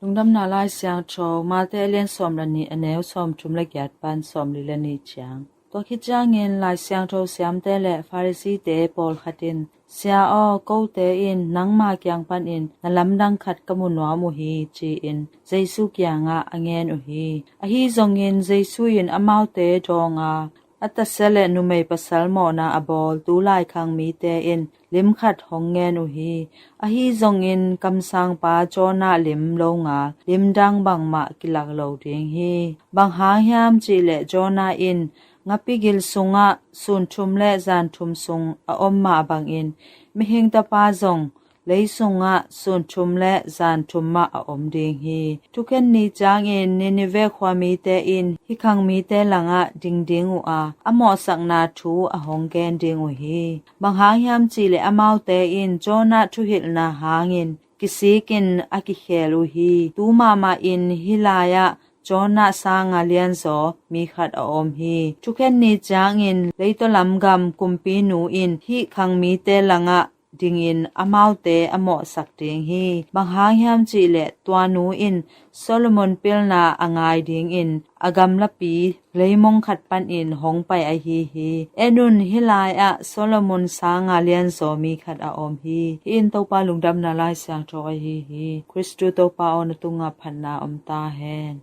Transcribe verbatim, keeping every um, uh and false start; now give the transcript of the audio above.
Lungdamna Lai Siangtho, Mate a lian sawm le nih, a neu sawmthum le giat pan sawmli le nih ciang. Tua khit ciangin Lai Siangtho siamte le Pharisee-te pawlkhat in, "Sia aw, kote in nangma kiang panin na lamdang khat ka mu nuam uh hi," ci-in Jesu kiangah a ngen uh hi. Ahi zongin Jesu in amaute dawnga, a tasia le numei pasal mawhna a bawl tulai khang mite in lim khat hong ngen uh hi. Ahi zongin kamsangpa Jonah lim longal lim dang bangmah kilak lo ding hi. Bang hang hiam cihleh Jonah in ngapi gil sungah sun thum le zan thum sung a om mah bangin Mihing Tapa zong lei sungah sun thum le zan thum mah a om ding hi. Thukhen ni ciangin Nineveh khua mite in hih khang mite langah ding ding uh a, a mawhsakna thu a hong gen ding uh hi. Bang hang hiam cihleh amaute in Jonah thuhilhna hangin kisikin a kikhel uh hi. Tu mahmah in hih lai-ah Jonah sanga lianzaw mi khat a om hi. Thukhen ni ciangin leitaw lam gam kumpinu in hih khang mite langah dingin amaute a mawhsak ding hi. Bang hang hiam cihleh tua nu in Solomon pilna a ngai dingin a gamlapi leimong khat panin hong pai ahi hi. En un, hih lai-ah Solomon sanga lianzaw mi khat a om hi. Hih in Topa Lungdamna Lai Siangtho ahi hi. Khristu Topa aw, na tungah phatna om ta hen.